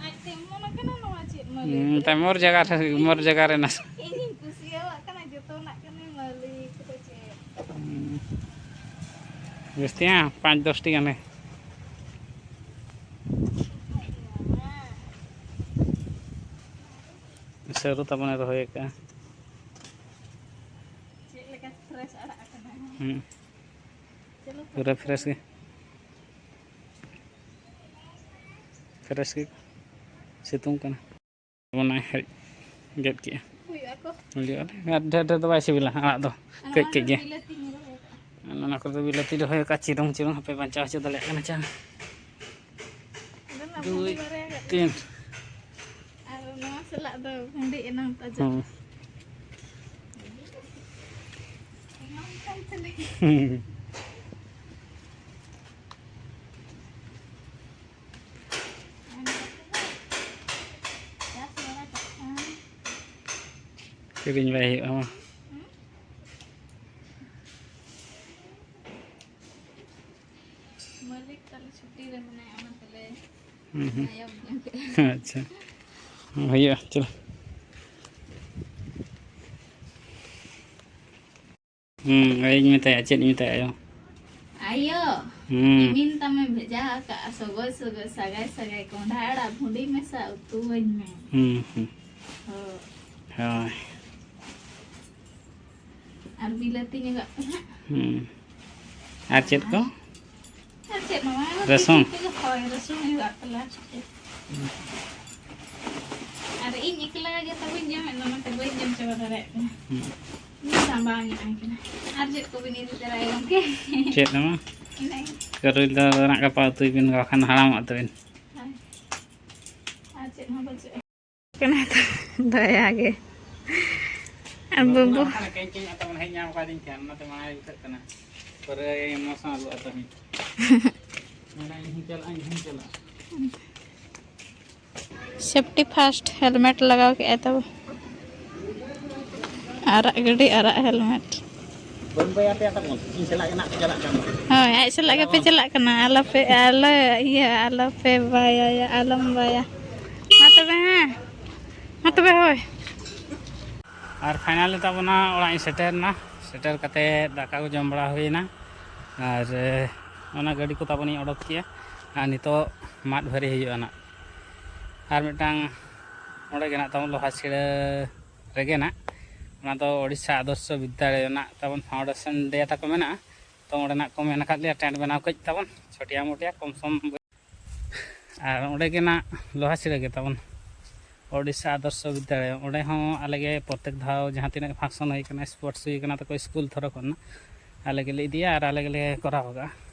ᱟᱡ ᱛᱮ ᱮᱢᱚᱱ ᱟᱠᱟᱱᱟ ᱱᱚᱣᱟ ᱪᱮᱫ ᱢᱟᱹᱞᱤᱠ ᱦᱩᱸ, ᱨᱮ? ᱛᱟᱭ ᱢᱚᱨ ᱡᱟᱭᱜᱟ ᱨᱮ, ᱢᱚᱨ ᱡᱟᱭᱜᱟ ᱨᱮ ᱱᱟᱥᱮ᱾ ᱤᱧᱤᱧ ᱠᱩᱥᱤᱭᱟᱣᱟᱜ ᱠᱟᱱᱟ ᱡᱚᱛᱚᱱᱟᱜ ᱠᱟᱹᱱᱟᱹᱧ ᱢᱟᱹᱞᱤᱠ ᱫᱚ ᱪᱮᱫ? ᱦᱩᱸ᱾ ᱡᱟᱹᱥᱛᱤ ᱦᱟᱸ, ᱯᱟᱸᱪ ᱫᱚᱥ ᱴᱤ ᱜᱟᱱᱮ᱾ ᱥᱟᱹᱨᱩ ᱛᱟᱵᱚᱱᱮ ᱨᱚᱦᱚᱭ ᱟᱠᱟᱫᱼᱟ᱾ ᱪᱮᱫ ᱞᱮᱠᱟ ᱯᱷᱨᱮᱥ ᱟᱲᱟᱜ ᱟᱠᱟᱱᱟ᱾ ᱦᱩᱸ᱾ ᱪᱚᱞᱚ ᱯᱩᱨᱟᱹ ᱯᱷᱨᱮᱥ ᱜᱮ᱾ ᱯᱷᱨᱮᱥ ᱜᱮ ᱥᱤᱛᱩᱝ ᱠᱟᱱᱟ᱾ ᱚᱱᱟ ᱦᱮᱡ ᱜᱮᱫ ᱠᱮᱜᱼᱟ᱾ ᱦᱩᱭᱩᱜᱼᱟ ᱠᱚ᱾ ᱦᱩᱭᱩᱜᱼᱟ᱾ ᱟᱨ ᱰᱷᱮᱨ ᱰᱷᱮᱨ ᱫᱚ ᱵᱟᱭ ᱥᱤᱵᱤᱞᱟ ᱟᱲᱟᱜ ᱫᱚ, ᱟᱨ ᱠᱟᱹᱡ ᱱᱚᱣᱟ ᱠᱟᱹᱡ ᱫᱚ ᱜᱮ᱾ ᱵᱤᱞᱟᱹᱛᱤᱧ ᱨᱚᱦᱚᱭ ᱟᱠᱟᱫᱼᱟ᱾ ᱚᱱᱟ ᱠᱚᱨᱮ ᱫᱚ ᱵᱤᱞᱟᱹᱛᱤ ᱨᱚᱦᱚᱭ ᱟᱠᱟᱫ, ᱪᱤᱨᱚᱝ ᱪᱤᱨᱚᱝ ᱦᱟᱯᱮ ᱵᱟᱧᱪᱟᱣ ᱦᱚᱪᱚ ᱫᱟᱲᱮᱭᱟᱜ ᱠᱟᱱᱟ ᱪᱟ᱾ ᱟᱫᱚ ᱱᱟᱜ ᱫᱩᱭ, ᱵᱷᱩᱸᱰᱤ ᱵᱟᱨᱭᱟ ᱜᱟᱱ᱾ ᱛᱤᱱ᱾ ᱟᱨ ᱱᱚᱣᱟ ᱪᱟᱞᱟᱜ ᱫᱚ ᱵᱷᱩᱸᱰᱤ ᱮᱱᱟᱝ ᱛᱟᱡᱟ᱾ ᱦᱩᱸ᱾ ᱮᱢᱟᱢ ᱠᱟᱱ ᱛᱟᱞᱮ᱾ ᱦᱩᱸ᱾ ᱪᱟᱥ ᱵᱟᱲᱟ ᱠᱟᱜ ᱠᱷᱟᱱ᱾ ᱠᱤᱨᱤᱧ ᱵᱟᱭ ᱦᱩᱭᱩᱜᱼᱟ ᱢᱟ᱾ ᱦᱩᱸ? ᱢᱟᱹᱞᱤᱠ ᱛᱟᱞᱮ ᱪᱷᱩᱴᱤ ᱨᱮ ᱢᱮᱱᱟᱭᱟ, ᱚᱱᱟ ᱛᱮᱞᱮ ᱦᱩᱸ, ᱦᱩᱸ᱾ ᱛᱟᱭᱚᱢ ᱧᱚᱜ ᱠᱮᱜᱼᱟ᱾ ᱟᱪᱪᱷᱟ᱾ ᱦᱩᱭᱩᱜᱼᱟ, ᱪᱚᱞᱚ᱾ ᱦᱩᱸ, ᱟᱭᱳᱧ ᱢᱮᱛᱟᱭᱟ, ᱪᱮᱫ ᱤᱧ ᱢᱮᱛᱟᱭᱟ ᱟᱭᱳ? ᱟᱭᱳ, ᱦᱩᱸ᱾ ᱠᱤᱢᱤᱱ ᱛᱟᱢᱮ ᱵᱷᱮᱡᱟ ᱟᱠᱟᱫᱼᱟ, ᱥᱚᱜᱚᱭ ᱥᱚᱜᱚᱭ, ᱥᱟᱜᱟᱭ ᱥᱟᱜᱟᱭ, ᱠᱚᱸᱰᱷᱟ ᱟᱲᱟᱜ ᱵᱷᱩᱸᱰᱤ ᱢᱮᱥᱟ ᱩᱛᱩᱣᱟᱹᱧ ᱢᱮ᱾ ᱦᱩᱸ, ᱦᱩᱸ᱾ ᱦᱳᱭ᱾ ᱦᱳᱭ᱾ ᱟᱨ ᱵᱤᱞᱟᱹᱛᱤ ᱧᱚᱜᱟᱜ ᱯᱮ ᱦᱟᱸᱜ᱾ ᱦᱩᱸ᱾ ᱟᱨ ᱪᱮᱫ ᱠᱚ? ᱟᱨ ᱪᱮᱫ ᱦᱚᱸ ᱵᱟᱝ, ᱨᱟᱹᱥᱩᱱ? ᱛᱤᱠᱤ ᱛᱮᱜᱮ, ᱦᱳᱭ, ᱨᱟᱹᱥᱩᱱ ᱧᱚᱜᱟᱜ ᱯᱮ last ᱨᱮ᱾ ᱟᱨ ᱤᱧ ᱮᱠᱞᱟ ᱜᱮ ᱛᱚ ᱵᱟᱹᱧ ᱡᱚᱢᱮᱫ ᱫᱚ, ᱚᱱᱟᱛᱮ ᱵᱟᱹᱧ ᱡᱚᱢ ᱪᱟᱵᱟ ᱫᱟᱲᱮᱭᱟᱜ ᱠᱟᱱᱟ᱾ ᱦᱩᱸ᱾ ᱤᱧ ᱥᱟᱢᱵᱟᱣ ᱧᱚᱜ ᱟᱭ ᱠᱟᱱᱟ᱾ ᱟᱨ ᱪᱮᱫ ᱠᱚᱵᱤᱱ ᱤᱫᱤ ᱛᱚᱨᱟᱭᱟ ᱜᱚᱢᱠᱮ? ᱪᱮᱫ ᱦᱚᱸ ᱵᱟᱝ᱾ ᱤᱱᱟᱹᱜᱮ᱾ ᱠᱟᱨᱮᱞ ᱫᱟᱹᱞ ᱨᱮᱱᱟᱜ ᱜᱟᱯᱟ ᱩᱛᱩᱭ ᱵᱤᱱ, ᱵᱟᱠᱷᱟᱱ ᱦᱟᱲᱟᱢᱚᱜ ᱛᱟᱹᱵᱤᱱ᱾ ᱦᱳᱭ᱾ ᱟᱨ ᱪᱮᱫ ᱦᱚᱸ ᱵᱟᱹᱪᱩᱜᱼᱟ᱾ ᱠᱟᱱᱟ ᱛᱚ, ᱫᱟᱭᱟ ᱜᱮ᱾ ᱟᱨ ᱵᱟᱹᱵᱩ? ᱚᱱᱟ ᱠᱮᱧ ᱠᱮᱧ ᱟᱛᱟᱝ ᱦᱮᱡ ᱧᱟᱢ ᱠᱟᱫᱤᱧ ᱠᱷᱟᱱ, ᱚᱱᱟᱛᱮ ᱢᱟᱲᱟᱝ ᱤᱧ ᱩᱴᱷᱟᱹᱜ ᱠᱟᱱᱟ᱾ ᱯᱩᱨᱟᱹ ᱮᱢᱳᱥᱚᱱᱟᱞ ᱜᱚᱫ ᱟᱠᱟᱱᱟᱹᱧ᱾ ᱢᱮᱱᱟ, "ᱤᱧ ᱦᱚᱸᱧ ᱪᱟᱞᱟᱜᱼᱟ, ᱤᱧ ᱦᱚᱸᱧ ᱪᱟᱞᱟᱜᱼᱟ᱾" Safety first, helmet ᱞᱟᱜᱟᱣ ᱠᱮᱜᱼᱟᱭ ᱛᱟᱵᱚ᱾ ᱟᱨᱟᱜ ᱜᱟᱹᱰᱤ, ᱟᱨᱟᱜ helmet᱾ ᱵᱟᱹᱧ ᱵᱟᱹᱭ ᱟᱯᱮᱭᱟ ᱛᱟᱵᱚᱱ, ᱤᱧ ᱥᱟᱞᱟᱜ ᱜᱮ ᱱᱟᱜ ᱯᱮ ᱪᱟᱞᱟᱜ ᱠᱟᱱ ᱫᱚ᱾ ᱦᱳᱭ, ᱟᱡ ᱥᱟᱞᱟᱜ ᱜᱮᱯᱮ ᱪᱟᱞᱟᱜ ᱠᱟᱱᱟ᱾ ᱟᱞᱚᱯᱮ, ᱟᱞᱚ, ᱤᱭᱟᱹ, ᱟᱞᱚᱯᱮ ᱵᱟᱭᱟ, ᱟᱞᱚᱢ ᱵᱟᱭᱟ᱾ ᱢᱟ ᱛᱚᱵᱮ, ᱦᱮᱸ, ᱢᱟ ᱛᱚᱵᱮ, ᱦᱳᱭ᱾ ᱟᱨ finally ᱛᱟᱵᱚᱱᱟ ᱚᱲᱟᱜ ᱤᱧ ᱥᱮᱴᱮᱨ ᱮᱱᱟ᱾ ᱥᱮᱴᱮᱨ ᱠᱟᱛᱮ ᱫᱟᱠᱟ ᱠᱚ ᱡᱚᱢ ᱵᱟᱲᱟ ᱦᱩᱭᱱᱟ᱾ ᱟᱨ, ᱮ, ᱚᱱᱟ ᱜᱟᱹᱰᱤ ᱠᱚ ᱛᱟᱵᱚᱱᱤᱧ ᱚᱰᱚᱠ ᱠᱮᱜᱼᱟ᱾ ᱟᱨ ᱱᱤᱛᱚᱜ ᱢᱟᱫ ᱵᱷᱟᱹᱨᱤ ᱦᱩᱭᱩᱜᱼᱟ ᱱᱟᱜ᱾ ᱟᱨ ᱢᱤᱫᱴᱟᱝ ᱚᱸᱰᱮ ᱜᱮ ᱱᱟᱜ ᱛᱟᱵᱚᱱ ᱞᱳᱦᱟᱥᱤᱲᱟᱹ ᱨᱮᱜᱮ ᱱᱟᱜ, ᱚᱱᱟ ᱫᱚ ᱳᱰᱤᱥᱟ ᱟᱫᱚᱨᱥᱚ ᱵᱤᱫᱽᱫᱟᱞᱚᱭ ᱨᱮᱱᱟᱜ ᱛᱟᱵᱚᱱ foundation day ᱛᱟᱠᱚ ᱢᱮᱱᱟᱜᱼᱟ᱾ ᱛᱚ ᱚᱸᱰᱮ ᱱᱟᱜ ᱠᱚ ᱢᱮᱱ ᱟᱠᱟᱫ ᱞᱮᱭᱟ tent ᱵᱮᱱᱟᱣ ᱠᱟᱹᱡ ᱛᱟᱵᱚᱱ, ᱪᱷᱳᱴᱤᱭᱟ ᱢᱳᱴᱤᱭᱟ ᱠᱚᱢ ᱥᱚᱢ᱾ ᱟᱨ ᱚᱸᱰᱮ ᱜᱮ ᱱᱟᱜ ᱞᱳᱦᱟᱥᱤᱲᱟᱹ ᱜᱮ ᱛᱟᱵᱚᱱ ᱳᱰᱤᱥᱟ ᱟᱫᱚᱨᱥᱚ ᱵᱤᱫᱽᱫᱟᱞᱚᱭ, ᱚᱸᱰᱮ ᱦᱚᱸ ᱟᱞᱮ ᱜᱮ ᱯᱨᱚᱛᱮᱠ ᱫᱷᱟᱣ ᱡᱟᱦᱟᱸ ᱛᱤᱱᱟᱹᱜ function ᱦᱩᱭ ᱠᱟᱱᱟ, sports ᱦᱩᱭ ᱠᱟᱱᱟ ᱛᱟᱠᱚ ᱥᱠᱩᱞ ᱛᱚᱨᱚᱯ ᱠᱷᱚᱱ, ᱟᱞᱮ ᱜᱮᱞᱮ ᱤᱫᱤᱭᱟ ᱟᱨ ᱟᱞᱮ ᱜᱮᱞᱮ ᱠᱚᱨᱟᱣ ᱠᱟᱜᱼᱟ᱾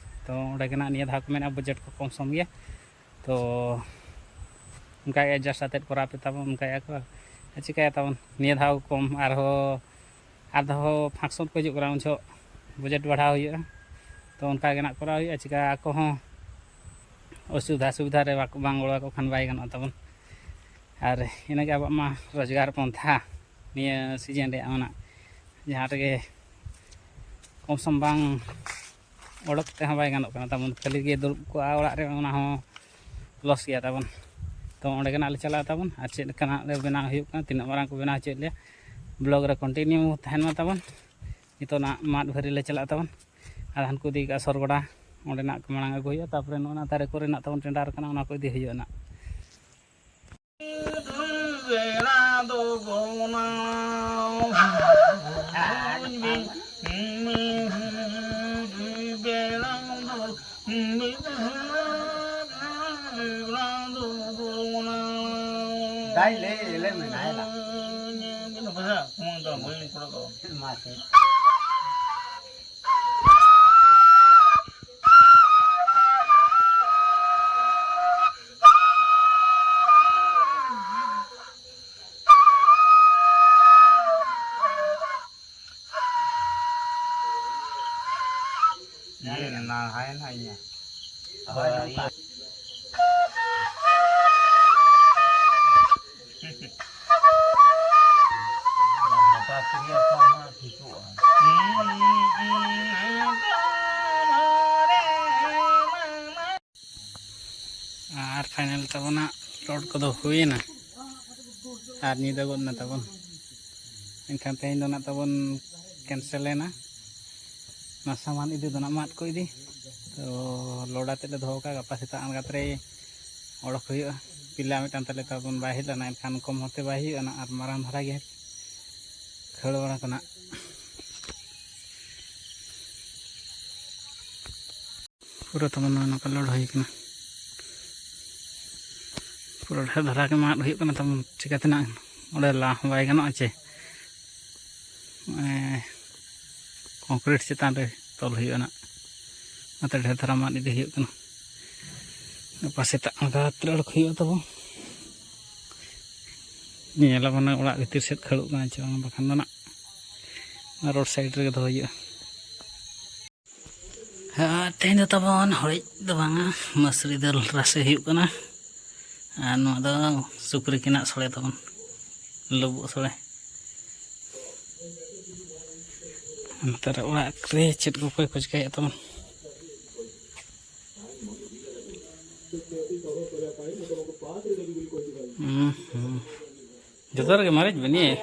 ᱛᱚ ᱚᱸᱰᱮ ᱜᱮ ᱱᱟᱜ ᱱᱤᱭᱟᱹ ᱫᱷᱟᱣ ᱠᱚ ᱢᱮᱱᱟ budget ᱠᱚ ᱠᱚᱢ ᱥᱚᱢ ᱜᱮᱭᱟ, ᱛᱚ ᱚᱱᱠᱟ ᱜᱮ adjust ᱟᱛᱮᱫ ᱠᱚᱨᱟᱣ ᱯᱮ ᱛᱟᱵᱚᱱ, ᱚᱱᱠᱟᱭᱟ ᱠᱚ᱾ ᱟᱨ ᱪᱤᱠᱟᱹᱭᱟ ᱛᱟᱵᱚᱱ, ᱱᱤᱭᱟᱹ ᱫᱷᱟᱣ ᱠᱚᱢ ᱟᱨᱦᱚᱸ ᱟᱨ ᱫᱷᱟᱣ function ᱠᱚ ᱦᱤᱡᱩᱜ ᱠᱟᱱᱟ, ᱩᱱ ᱡᱚᱦᱚᱜ budget ᱵᱟᱲᱦᱟᱣ ᱦᱩᱭᱩᱜᱼᱟ᱾ ᱛᱚ ᱚᱱᱠᱟ ᱜᱮ ᱱᱟᱜ ᱠᱚᱨᱟᱣ ᱦᱩᱭᱩᱜᱼᱟ, ᱪᱤᱠᱟ ᱟᱠᱚ ᱦᱚᱸ ᱚᱥᱩᱵᱤᱫᱷᱟ ᱥᱩᱵᱤᱫᱷᱟ ᱨᱮ ᱵᱟᱠᱚ, ᱵᱟᱝ ᱜᱚᱲᱚ ᱟᱠᱚ ᱠᱷᱟᱱ ᱵᱟᱭ ᱜᱟᱱᱚᱜᱼᱟ ᱛᱟᱵᱚᱱ᱾ ᱟᱨ ᱤᱱᱟᱹᱜᱮ ᱟᱵᱚᱣᱟᱜ ᱢᱟ ᱨᱳᱡᱽᱜᱟᱨ ᱯᱚᱱᱛᱷᱟ ᱱᱤᱭᱟᱹ season ᱨᱮᱭᱟᱜ ᱢᱮᱱᱟᱜ, ᱡᱟᱦᱟᱸ ᱨᱮᱜᱮ ᱠᱚᱢ ᱥᱚᱢ ᱵᱟᱝ ᱚᱰᱚᱠ ᱛᱮᱦᱚᱸ ᱵᱟᱭ ᱜᱟᱱᱚᱜ ᱠᱟᱱᱟ ᱛᱟᱵᱚᱱ, ᱠᱷᱟᱹᱞᱤ ᱜᱮ ᱫᱩᱲᱩᱵ ᱠᱚᱜᱼᱟ ᱚᱲᱟᱜ ᱨᱮ, ᱚᱱᱟ ᱦᱚᱸ loss ᱜᱮᱭᱟ ᱛᱟᱵᱚᱱ᱾ ᱛᱚ ᱚᱸᱰᱮ ᱜᱮ ᱱᱟᱜ ᱞᱮ ᱪᱟᱞᱟᱜᱼᱟ ᱛᱟᱵᱚᱱ, ᱟᱨ ᱪᱮᱫ ᱞᱮᱠᱟᱱᱟᱜ ᱞᱮ ᱵᱮᱱᱟᱣ ᱦᱩᱭᱩᱜ ᱠᱟᱱᱟ, ᱛᱤᱱᱟᱹᱜ ᱢᱟᱨᱟᱝ ᱠᱚ ᱵᱮᱱᱟᱣ ᱦᱚᱪᱚᱭᱮᱫ ᱞᱮᱭᱟ, vlog ᱨᱮ continue ᱛᱟᱦᱮᱱ ᱢᱟ ᱛᱟᱵᱚᱱ᱾ ᱱᱤᱛᱚᱜ ᱱᱟᱜ ᱢᱟᱫ ᱵᱷᱟᱹᱨᱤ ᱞᱮ ᱪᱟᱞᱟᱜᱼᱟ ᱛᱟᱵᱚᱱ, ᱟᱫᱷᱟᱱ ᱠᱚ ᱤᱫᱤ ᱠᱟᱜᱼᱟ ᱥᱚᱨᱜᱚᱰᱟ, ᱚᱸᱰᱮᱱᱟᱜ ᱠᱚ ᱢᱟᱲᱟᱝ ᱟᱹᱜᱩ ᱦᱩᱭᱩᱜᱼᱟ, ᱛᱟᱨᱯᱚᱨᱮ ᱱᱚᱜᱼᱚ ᱱᱟ ᱫᱟᱨᱮ ᱠᱚᱨᱮᱱᱟᱜ ᱛᱟᱵᱚᱱ ᱴᱮᱸᱰᱟᱨ ᱠᱟᱱᱟ, ᱚᱱᱟ ᱠᱚ ᱤᱫᱤ ᱦᱩᱭᱩᱜᱼᱟ ᱱᱟᱜ᱾ ᱵᱮᱲᱟ ᱫᱚ ᱜᱚᱱᱟᱣ ᱵᱮᱲᱟ ᱫᱚ ᱫᱟᱭ ᱞᱟᱹᱭ, ᱞᱟᱹᱭ ᱢᱮ, ᱱᱟᱭ ᱞᱟ᱾ ᱢᱟᱥᱮ᱾ ᱤᱭᱟᱹ ᱱᱟᱦᱟᱭ ᱱᱟ ᱤᱭᱟᱹ᱾ ᱦᱳᱭ, ᱤᱭᱟᱹ᱾ ᱱᱚᱝᱠᱟ ᱠᱩᱲᱤ ᱦᱚᱯᱚᱱ ᱦᱚᱸ ᱴᱷᱤᱠᱚᱜᱼᱟ᱾ ᱟᱨ final ᱛᱟᱵᱚᱱᱟᱜ load ᱠᱚᱫᱚ ᱦᱩᱭᱮᱱᱟ ᱟᱨ ᱧᱤᱫᱟᱹ ᱜᱚᱫ ᱮᱱᱟ ᱛᱟᱵᱚᱱ᱾ ᱮᱱᱠᱷᱟᱱ ᱛᱮᱦᱮᱧ ᱫᱚ ᱱᱟᱜ ᱛᱟᱵᱚᱱ cancel ᱮᱱᱟ᱾ ᱚᱱᱟ ᱥᱟᱢᱟᱱ ᱤᱫᱤ ᱫᱚ ᱱᱟᱜ ᱢᱟᱫ ᱠᱚ ᱤᱫᱤ᱾ ᱛᱚ load ᱟᱛᱮᱫ ᱞᱮ ᱫᱚᱦᱚ ᱠᱟᱜᱼᱟ, ᱜᱟᱯᱟ ᱥᱮᱛᱟᱜ ᱟᱬᱜᱟᱛ ᱨᱮ ᱚᱰᱚᱠ ᱦᱩᱭᱩᱜᱼᱟ᱾ ᱯᱤᱞᱟ ᱢᱤᱫᱴᱟᱝ ᱛᱟᱞᱮ ᱛᱟᱵᱚᱱ ᱵᱟᱭ ᱦᱮᱡ ᱞᱮᱱᱟ, ᱮᱱᱠᱷᱟᱱ ᱠᱚᱢ ᱦᱚᱲᱛᱮ ᱵᱟᱭ ᱦᱩᱭᱩᱜᱼᱟ ᱱᱟᱜ, ᱟᱨ ᱢᱟᱨᱟᱝ ᱫᱷᱟᱨᱟ ᱜᱮ ᱠᱷᱟᱹᱲ ᱵᱟᱲᱟ ᱠᱚ ᱱᱟᱜ᱾ ᱯᱩᱨᱟᱹ ᱛᱟᱵᱚᱱ ᱱᱚᱜᱼᱚᱭ ᱱᱚᱝᱠᱟ load ᱦᱩᱭ ᱠᱟᱱᱟ᱾ ᱯᱩᱨᱟᱹ ᱰᱷᱮᱨ ᱫᱷᱟᱨᱟ ᱜᱮ ᱢᱟᱫ ᱦᱩᱭᱩᱜ ᱠᱟᱱᱟ ᱛᱟᱵᱚᱱ, ᱪᱤᱠᱟᱹᱛᱮ ᱱᱟᱜ ᱚᱸᱰᱮ ᱞᱟ ᱦᱚᱸ ᱵᱟᱭ ᱜᱟᱱᱚᱜᱼᱟ ᱪᱮ᱾ ᱱᱚᱜᱼᱚᱭ concrete ᱪᱮᱛᱟᱱ ᱨᱮ ᱛᱚᱞ ᱦᱩᱭᱩᱜᱼᱟ ᱱᱟᱜ, ᱚᱱᱟᱛᱮ ᱰᱷᱮᱨ ᱫᱷᱟᱨᱟ ᱢᱟᱫ ᱤᱫᱤ ᱦᱩᱭᱩᱜ ᱠᱟᱱᱟ᱾ ᱜᱟᱯᱟ ᱥᱮᱛᱟᱜ ᱚᱱᱠᱟ ᱛᱮ ᱚᱰᱚᱠ ᱦᱩᱭᱩᱜᱼᱟ ᱛᱟᱵᱚ᱾ ᱧᱮᱞ ᱟᱵᱚᱱ ᱚᱲᱟᱜ ᱵᱷᱤᱛᱤᱨ ᱥᱮᱫ ᱠᱷᱟᱹᱲᱩᱜ ᱠᱟᱱᱟ ᱪᱮ ᱵᱟᱝ, ᱵᱟᱠᱷᱟᱱ ᱫᱚ ᱱᱟᱜ road side ᱨᱮᱜᱮ ᱫᱚᱦᱚᱭ ᱦᱩᱭᱩᱜᱼᱟ᱾ ᱦᱮᱸ, ᱛᱮᱦᱮᱧ ᱫᱚ ᱛᱟᱵᱚᱱ ᱦᱚᱲᱮᱡ ᱫᱚ ᱵᱟᱝᱟ, ᱢᱟᱹᱥᱨᱤ ᱫᱟᱹᱞ ᱨᱟᱥᱮ ᱦᱩᱭᱩᱜ ᱠᱟᱱᱟ᱾ ᱟᱨ ᱱᱚᱣᱟ ᱫᱚ ᱥᱩᱠᱨᱤ ᱠᱤᱱᱟᱜ ᱥᱚᱲᱮ ᱛᱟᱵᱚᱱ, ᱞᱩᱵᱩᱜ ᱥᱚᱲᱮ᱾ ᱱᱮᱛᱟᱨ ᱚᱲᱟᱜ ᱨᱮ ᱪᱮᱫ ᱠᱚ ᱚᱠᱚᱭ ᱠᱚ ᱪᱤᱠᱟᱹᱭᱮᱫ ᱛᱟᱵᱚᱱ? ᱦᱩᱸ, ᱦᱩᱸ᱾ ᱡᱚᱛᱚ ᱨᱮᱜᱮ ᱢᱟᱹᱨᱤᱪ ᱵᱮᱱ ᱤᱭᱟᱹᱭᱟ?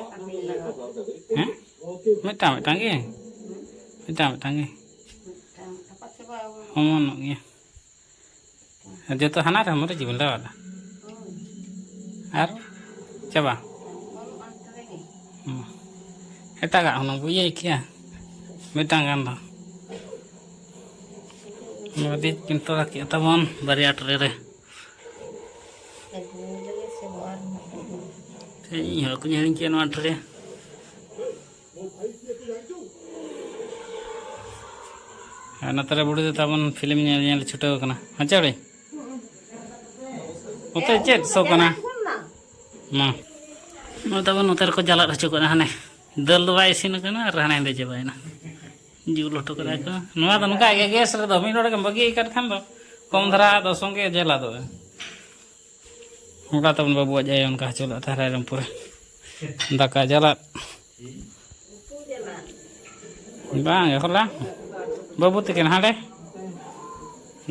ᱦᱮᱸ? ᱢᱤᱫᱴᱟᱝ ᱢᱤᱫᱴᱟᱝ ᱜᱮ? ᱢᱤᱫᱴᱟᱝ ᱢᱤᱫᱴᱟᱝ ᱜᱮ? ᱚᱢᱚᱱᱚᱜ ᱜᱮᱭᱟ᱾ ᱟᱨ ᱡᱚᱛᱚ ᱦᱟᱱᱟ ᱨᱮᱦᱚᱸ ᱢᱟᱹᱨᱤᱪ ᱵᱮᱱ ᱞᱟᱜᱟᱣᱫᱟ? ᱟᱨ ᱪᱟᱵᱟ? ᱦᱩᱸ᱾ ᱮᱴᱟᱜᱟᱜ ᱦᱩᱱᱟᱹᱝ ᱵᱚ ᱤᱭᱟᱹᱭ ᱠᱮᱭᱟ, ᱢᱤᱫᱴᱟᱝ ᱜᱟᱱ ᱫᱚ᱾ ᱢᱟᱹᱨᱤᱪ ᱠᱤᱱ ᱛᱚᱨᱟ ᱠᱮᱜᱼᱟ ᱛᱟᱵᱚᱱ ᱵᱟᱨᱭᱟ ᱴᱨᱮ ᱨᱮ᱾ ᱤᱧ ᱦᱚᱸ ᱠᱚᱧ ᱦᱤᱲᱤᱧ ᱠᱮᱜᱼᱟ ᱱᱚᱣᱟ ᱴᱨᱮ᱾ ᱟᱨ ᱱᱚᱛᱮ ᱨᱮ ᱵᱩᱰᱷᱤ ᱫᱚ ᱛᱟᱵᱚᱱ ᱯᱷᱤᱞᱢ ᱧᱮᱞ ᱧᱮᱞ ᱪᱷᱩᱴᱟᱹᱣ ᱟᱠᱟᱱᱟ᱾ ᱦᱮᱸ ᱪᱮ ᱵᱩᱰᱷᱤ? ᱱᱚᱛᱮ ᱪᱮᱫ ᱥᱚ ᱠᱟᱱᱟ? ᱢᱟ᱾ ᱱᱚᱜᱼᱚᱭ ᱛᱟᱵᱚᱱ ᱱᱚᱛᱮ ᱨᱮᱠᱚ ᱡᱟᱞᱟᱫ ᱦᱚᱪᱚ ᱠᱟᱱᱟ᱾ ᱦᱟᱱᱮ ᱫᱟᱹᱞ ᱫᱚ ᱵᱟᱭ ᱤᱥᱤᱱ ᱟᱠᱟᱱᱟ ᱟᱨ ᱦᱟᱱᱮ ᱦᱮᱸᱫᱮ ᱪᱟᱵᱟᱭᱮᱱᱟ᱾ ᱡᱩᱞ ᱦᱚᱴᱚ ᱠᱟᱫᱟ ᱠᱚ᱾ ᱱᱚᱣᱟ ᱫᱚ ᱱᱚᱝᱠᱟ ᱜᱮ, ᱜᱮᱥ ᱨᱮᱫᱚ ᱢᱤᱫ ᱦᱚᱲ ᱜᱮᱢ ᱵᱟᱹᱜᱤ ᱟᱠᱟᱫ ᱠᱷᱟᱱ ᱫᱚ ᱠᱚᱢ ᱫᱷᱟᱨᱟ ᱫᱚ ᱥᱚᱸᱜᱮ ᱡᱟᱞᱟᱫᱚᱜᱼᱟ᱾ ᱚᱱᱠᱟ ᱛᱟᱵᱚᱱ ᱵᱟᱹᱵᱩᱣᱟᱜ ᱡᱟᱭ ᱚᱱᱠᱟ ᱦᱚᱪᱚ ᱞᱮᱫ ᱛᱟᱦᱮᱸ ᱨᱟᱭᱨᱚᱝᱯᱩᱨ ᱨᱮ᱾ ᱫᱟᱠᱟ ᱡᱟᱞᱟᱫ᱾ ᱵᱟᱝ, ᱦᱚᱞᱟ ᱵᱟᱹᱵᱩ ᱛᱤᱠᱤᱱ ᱦᱟᱸᱰᱮ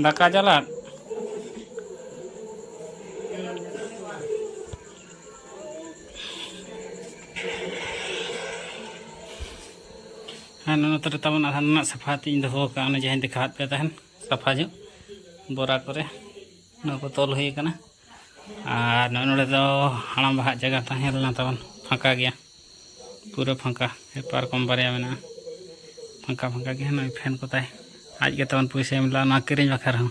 ᱫᱟᱠᱟ ᱡᱟᱞᱟᱫ᱾ ᱦᱮᱸ, ᱱᱚᱛᱮ ᱨᱮ ᱛᱟᱵᱚᱱ ᱟᱫᱷᱟ ᱨᱮᱱᱟᱜ ᱥᱟᱯᱷᱟ ᱛᱮ ᱤᱧ ᱫᱚᱦᱚ ᱟᱠᱟᱫᱼᱟ, ᱚᱱᱮ ᱡᱟᱦᱟᱸᱧ ᱫᱮᱠᱷᱟᱣᱟᱫ ᱯᱮ ᱛᱟᱦᱮᱱ ᱥᱟᱯᱷᱟ ᱧᱚᱜ ᱵᱚᱨᱟ ᱠᱚᱨᱮ ᱱᱚᱣᱟ ᱠᱚ ᱛᱚᱞ ᱦᱩᱭ ᱟᱠᱟᱱᱟ᱾ ᱟᱨ ᱱᱚᱜᱼᱚᱭ ᱱᱚᱰᱮ ᱫᱚ ᱦᱟᱲᱟᱢ ᱵᱟᱦᱟᱜ ᱡᱟᱭᱜᱟ ᱛᱟᱦᱮᱸ ᱞᱮᱱᱟ ᱛᱟᱵᱚᱱ, ᱯᱷᱟᱸᱠᱟ ᱜᱮᱭᱟ, ᱯᱩᱨᱟᱹ ᱯᱷᱟᱸᱠᱟ᱾ ᱯᱟᱨᱠᱚᱢ ᱵᱟᱨᱭᱟ ᱢᱮᱱᱟᱜᱼᱟ, ᱯᱷᱟᱸᱠᱟ ᱯᱷᱟᱸᱠᱟ ᱜᱮ᱾ ᱱᱚᱜᱼᱚᱭ ᱯᱷᱮᱱ ᱠᱚ ᱛᱟᱭ, ᱟᱡ ᱜᱮ ᱛᱟᱵᱚᱱ ᱯᱚᱭᱥᱟᱭ ᱮᱢ ᱞᱮᱫᱟ ᱱᱚᱣᱟ ᱠᱤᱨᱤᱧ ᱵᱟᱠᱷᱨᱟ ᱦᱚᱸ᱾